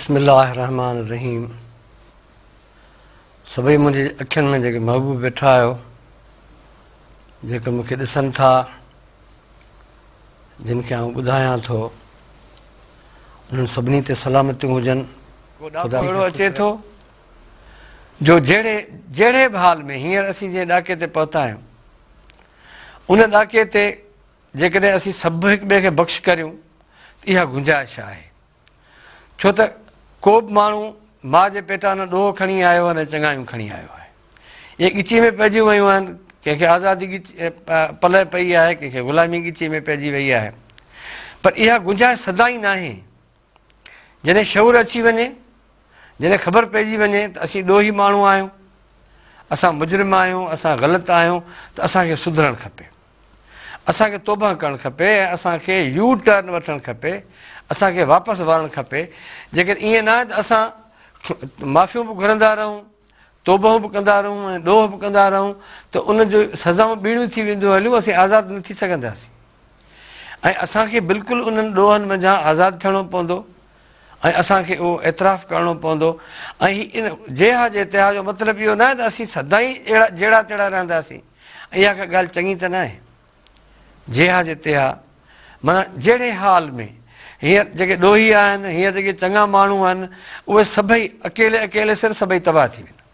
بسم الله الرحمٰن الرحيم سڀئي منهنجي اکين ۾ جيڪي محبوب ويٺا آهيو، جيڪي مون کي ڏسن ٿا، جن کي آئون ٻڌايان ٿو، انهن سڀني تي سلامتيون هجن. ڪو ڏاڪو اهڙو اچي ٿو جو جهڙي جهڙي به حال ۾ هينئر اسين جنهن ڏاڪي تي پهتا آهيون، ان ڏاڪي تي جيڪڏهن اسين سڀ هڪ ٻئي کي بخش ڪريون ته اها گنجائش آهي. ڇو ته ڪو به ماڻهو ماء جي پيٽان نه ڏوهه کڻي آيو آهي نه چڱايون کڻي آيو آهي. اهي ڳچيء ۾ پئجي ويون آهن. ڪنهن کي آزادي ڳچ پلئه پئي آهي، ڪنهن کي غلامي ڳچيء ۾ پئجي وئي آهي. پر اها گنجائش سدائين ناهي. جڏهن شعور اچي وڃي، جڏهن خبر پئجي وڃي ته اسين ڏوهي ماڻهو آهيون، اسان مجرم آهيون، اسان غلط آهيون ته اسان کي سڌرڻ کپي. اسان کي توبهه ڪرڻ کپي ۽ اسان کي يو ٽرن وٺڻ کپي، اسان کي واپس ورڻ کپي. جيڪڏهن ائين ناهي ته اسان معافيون به گهرندا رهون، توبهون به ڪندا رهون ۽ ڏوهه به ڪندا رهون ته ان جون سزائون ٻيڻيون ٿي وينديون هليون، اسين آزاد نه ٿي سگهنداسين ۽ اسان کي بلڪل انهن ڏوهن منجهان آزاد ٿيڻو پوندو ۽ اسان کي اهو اعتراف ڪرڻو پوندو ۽ هي ان جيها جي تيها جو مطلب اهو ناهي ته اسين سدائين اهڙا جهڙا تهڙا رهنداسين. اها ڪا ڳالهه چڱي ته ناهي. جيها جي تيها معنيٰ جهڙي حال ۾ هينئر جيڪي ڏوهي آهن، هينئر جيڪي چڱا ماڻهو آهن، اهي سڀئي اڪيلي اڪيلي سر سڀئي تباهه ٿي ويندا.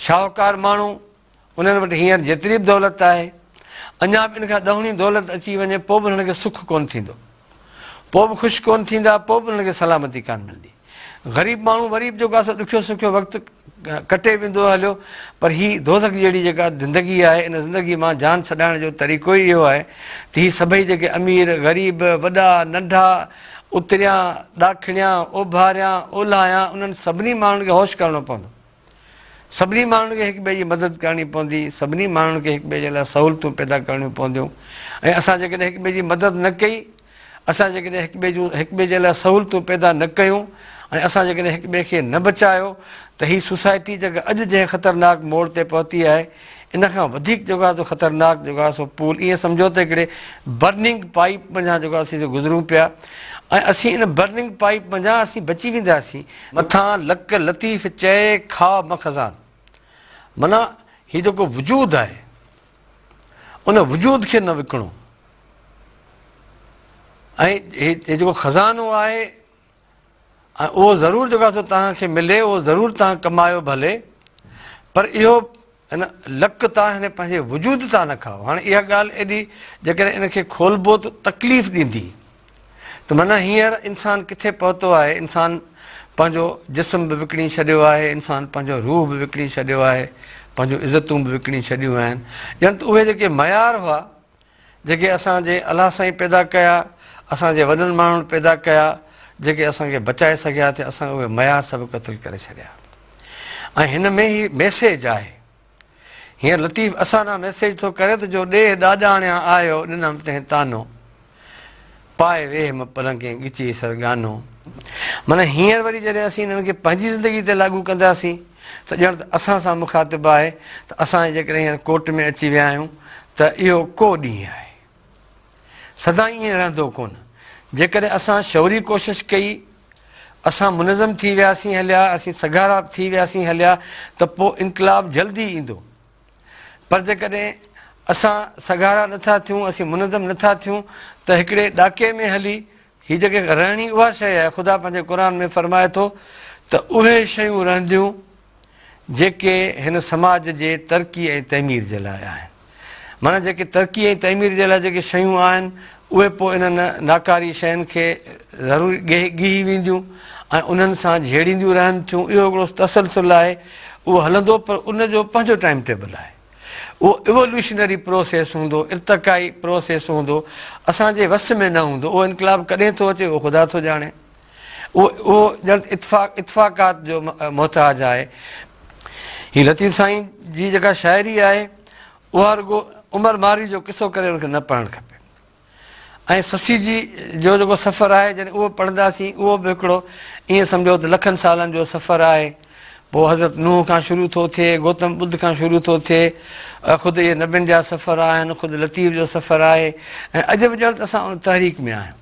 شاهوڪار ماڻهو، انهن وٽ هينئر جيتري به دولت آهي، اڃا به ان کان ڏهوڻي دولت اچي وڃي پوء به انهن کي سک ڪونه ٿيندو. پوء به خوش ڪونه ٿيندا، پوء به انهن کي سلامتي ڪانه ملندي. غريب ماڻهو وري به جيڪو آهي سو ڏکيو سکيو وقت ڪٽي ويندو هليو، پر هي دوزخ جهڙي جيڪا زندگي آهي، ان زندگي مان جان ڇڏائڻ جو طريقو ئي اهو آهي ته هي سڀئي جيڪي امير، غريب، وڏا، ننڍا، اتريان، ڏاکڻيان، اوڀاريان، اولاهيان، انهن سڀني ماڻهن کي هوش ڪرڻو پوندو. سڀني ماڻهن کي هڪ ٻئي جي مدد ڪرڻي پوندي، سڀني ماڻهن کي هڪ ٻئي جي لاء سهولتون پيدا ڪرڻيون پونديون ۽ اسان جيڪڏهن هڪ ٻئي جي مدد نه ڪئي، اسان جيڪڏهن هڪ ٻئي جون هڪ ٻئي جي لاء سهولتون پيدا نه ڪيون ۽ اسان جيڪڏهن هڪ ٻئي کي نه بچايو ته هي سوسائٽي جيڪا اڄ جنهن خطرناڪ موڙ تي پهتي آهي ان کان وڌيڪ جيڪو آهي سو خطرناڪ جيڪو آهي سو پول ائين سمجهو ته هڪڙي برننگ پائيپ منجهان جيڪو آهي اسين گذرون پيا ۽ اسين ان برننگ پائيپ منجهان اسين بچي وينداسين. مٿان لڪ لطيف چئي کاء م خزان. معنيٰ هي جيڪو وجود آهي ان وجود کي نه وڪڻو ۽ هي جيڪو خزانو آهي ۽ اهو ضرور جيڪو آهي سو توهان کي ملي اهو ضرور توهان ڪمايو ڀلي پر اهو هن لڪ تان هن پنهنجي وجود تان نه کائو. هاڻي اها ڳالهه ايڏي جيڪڏهن ان کي کولبو ته تڪليف ڏيندي ته معنيٰ هينئر انسان ڪٿي پهتو آهي، انسان پنهنجو جسم به وڪڻي ڇڏيو آهي، انسان پنهنجو روح به وڪڻي ڇڏيو آهي، پنهنجون عزتون به وڪڻي ڇڏيون آهن، ڄڻ ته اهي جيڪي معيار هئا، جيڪي اسان جي الله سائين پيدا ڪيا، اسان جي وڏن ماڻهن پيدا ڪيا، جيڪي اسان کي بچائي سگهيا ٿي، اسان اهي معيار سڀ قتل ڪري ڇڏيا. ۽ هن ۾ هي ميسيج آهي. هينئر لطيف اسان ڏانهن ميسيج ٿو ڪري ته جو ڏيهه ڏاڏاڻيان آيو، ڏنم تنهن طعنو. پائي ويهه م پلنگين ڳچيء سر ڳانو. معنيٰ هينئر وري جڏهن اسين انهن کي پنهنجي زندگي تي لاڳو ڪنداسين ته ڄڻ ته اسان سان مخاطب آهي ته اسان جيڪڏهن هينئر ڪوٽ ۾ اچي ويا آهيون ته اهو ڪو ڏينهن آهي. سدائين ائين رهندو ڪونه. جيڪڏهن اسان شعوري ڪوشش ڪئي، اسان منظم ٿي وياسين هليا، اسين سگهارا ٿي وياسين هليا ته پوء انقلاب جلدي ايندو. پر جيڪڏهن اسان سگهارا نه ٿا ٿيون، اسين منظم نه ٿا ٿيون ته هڪڙي ڏاڪي ۾ هلي هي جيڪي رهڻي اها شيء آهي، خدا پنهنجي قرآن ۾ فرمائي ٿو ته اهي شيون رهنديون جيڪي هن سماج جي ترقي ۽ تعمير جي لاء آهن. معنيٰ جيڪي ترقي ۽ تعمير جي لاء جيڪي شيون آهن اهي پوء انهن ناڪاري شين کي ضرور ڳيهي وينديون ۽ انهن سان جهيڙينديون رهن ٿيون. اهو هڪڙو تسلسل آهي اهو هلندو پر ان جو پنهنجو ٽائيم ٽيبل آهي. اهو ايووليوشنري پروسيس هوندو، ارتقائي پروسيس هوندو، اسان جي وس ۾ نه هوندو. اهو انقلاب ڪڏهن ٿو اچي اهو خدا ٿو ڄاڻي. اهو اهو ڄڻ اتفاق اتفاقات جو محتاج آهي. هي لطيف سائين جي جيڪا شاعري آهي اها رڳو عمر مارئي جو قصو ڪري ان کي نه پڙهڻ کپي ۽ سسي جي جو جيڪو سفر آهي جڏهن اهو پڙهنداسين اهو به هڪڙو ائين سمجهو ته لکن سالن جو سفر آهي پوء حضرت نوح کان شروع ٿو ٿئي گوتم ٻڌ کان شروع ٿو ٿئي خود اهي نبين جا سفر آهن خود لطيف جو سفر آهي ۽ اڄ به ڄڻ ته اسان ان تحريڪ ۾ آهيون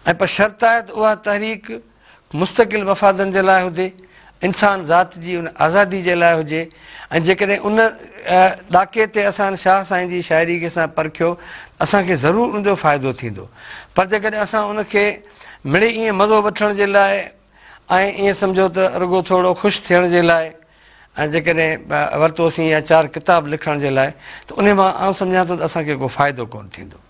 ۽ پر شرط آهي ته اها تحريڪ مستقل مفادن جي لاء هجي، انسان ذات جي ان آزادي جي لاء هجي ۽ جيڪڏهن ان ڏاڪي تي اسان شاهه سائين جي شاعري کي اسان پرکيو ته اسان کي ضرور ان جو فائدو ٿيندو پر جيڪڏهن اسان ان کي مڙئي ائين مزو وٺڻ جي لاء ۽ ائين سمجهو ته رڳو ٿورو خوش ٿيڻ جي لاء ۽ جيڪڏهن ورتوسين يا چار ڪتاب لکڻ جي لاء ته انهي مان آئون سمجهان ٿو ته اسان کي ڪو فائدو ڪونه ٿيندو.